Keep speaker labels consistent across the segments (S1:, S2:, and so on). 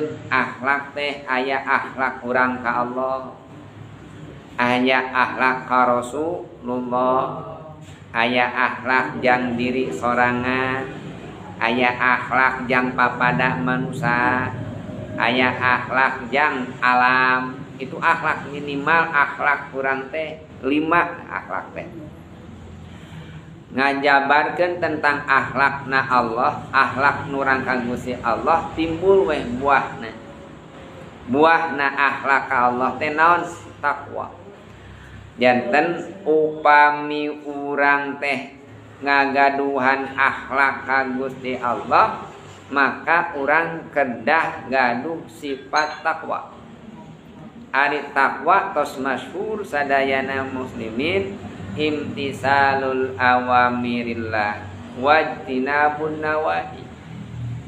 S1: Ngajabarkeun akhlak teh aya akhlak urang ka Allah, aya akhlak ka Rasulullah, aya akhlak jang diri sorangan, aya akhlak jang papada manusia, aya akhlak jang alam. Itu akhlak, minimal akhlak kurang teh lima. Akhlak teh ngajabarkan tentang akhlakna Allah, akhlak nu urang ka Gusti Allah. Timbul weh buahna. Buahna akhlak ka Allah teh naon? Takwa. Janten upami urang teh ngagaduhan akhlak ka Gusti Allah, maka urang kedah gaduh sifat takwa. Ari takwa tos masyhur sadayana muslimin, imtisalul awamirillah wajtinabun nawahi.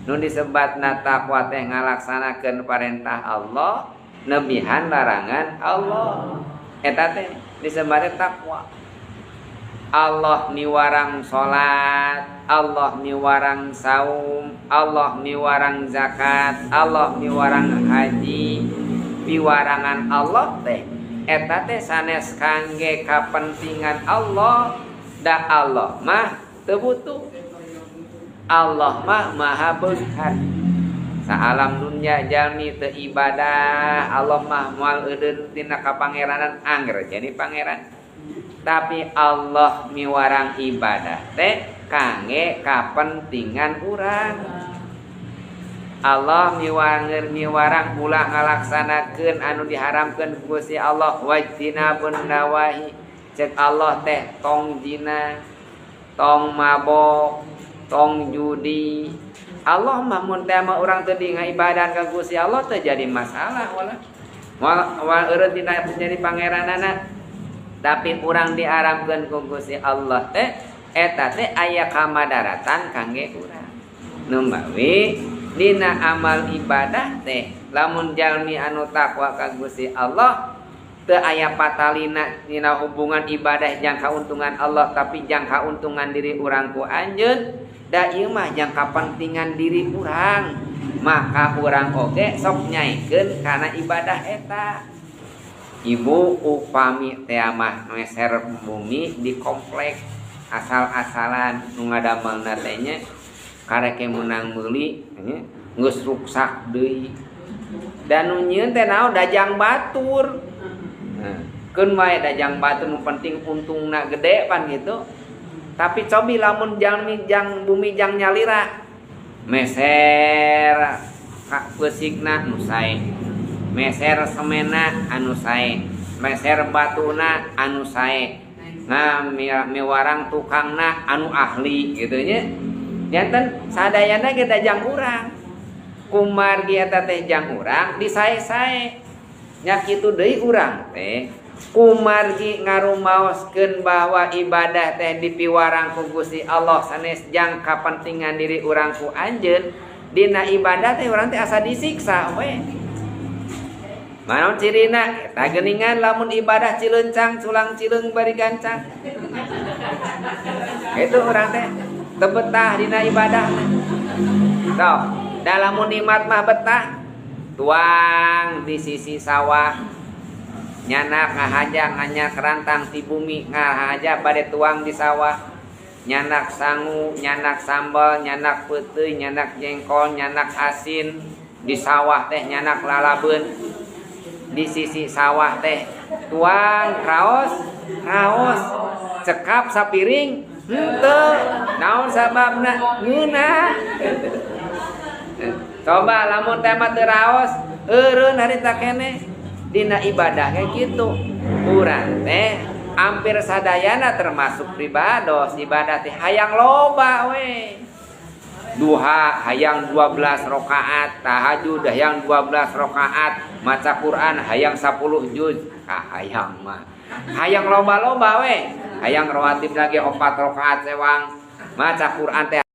S1: Nu disebatna takwa teh ngalaksanakeun parentah Allah, nebihan larangan Allah. Eta teh disebatna takwa. Allah miwarang salat, Allah miwarang saum, Allah miwarang zakat, Allah miwarang haji. Piwarangan Allah teh eta teh sanes kangge kapentingan Allah, da Allah mah teu butuh. Allah mah maha beunghar. Saalam dunya jalmi teu ibadah, Allah mah moal eudeun tina kapangeranan, angger jadi pangeran. Tapi Allah miwarang ibadah teh kangge kapentingan urang. Allah miwanger miwarang ulah ngalaksanakeun anu diharamkeun ku Gusti Allah, wajtinabun nawahi. Cek Allah teh tong zina, tong mabok, tong judi. Allah mah mun teh mah urang teu ngaibadan ka Gusti Allah teu jadi masalah, wala moal moal eureun tina jadi pangeranana. Tapi urang diharamkeun ku Gusti Allah teh eta teh aya kamadaratan kangge urang. Numawi dina amal ibadah teh, lamun jalmi anu takwa ka Gusti Allah teu aya patalina dina hubungan ibadah jang kauntungan Allah, tapi jang kauntungan diri urang ku anjeun, da ieu mah jang kapentingan diri urang, maka urang oge sok nyaikeun kana ibadah eta. Ibu, upami teh mah meser bumi di komplek asal-asalan, nu ngadamelna teh nya kareke menang meuli nya, geus ruksak deui, dan nu nyieun teh naon, dajang batur. Nah, keun wae dajang batur, nu penting untungna gede pan gitu. Tapi cobi lamun jalmi jang bumi jang nyalira, meser ka peusikna nu sae, meser semena anu sae, meser batuna anu sae, nah miwarang tukangna anu ahli gitu nya. Janten sadayana ge dajang urang. Kumargi eta teh jang urang, disae-sae nya. Kitu deui urang teh, kumargi ngarumaoskeun bahwa ibadah teh dipiwarang ku Gusti Allah sanes jang kapentingan diri urang ku anjeun, dina ibadah teh urang teh asa disiksa we. Naon cirina eta geuningan? Lamun ibadah cilencang culang cileung bari gancang, itu urang teh teu betah dina ibadah. Sok da lamun nikmat mah betah. Tuang di sisi sawah, nyanak ngahaja nganyak rantang ti bumi, ngahaja bade tuang di sawah, nyanak sangu, nyanak sambal, nyanak peuteuy, nyanak jengkol, nyanak asin di sawah teh, nyanak lalabeun di sisi sawah teh, tuang raos raos, cekap sapiring henteu. Naon sababna? Ngeunah. Coba lamun teh mah teu raos, eureun harita keneh dina ibadah. Kayak gitu urang teh hampir sadayana, termasuk pribados, ibadah teh hayang loba we. Duha hayang 12 rakaat, tahajud hayang 12 rakaat, maca Quran hayang 10 juz. Ah, hayang mah hayang loba-loba we, hayang rawatib lagi 4 rakaat sewang, maca Quran teh.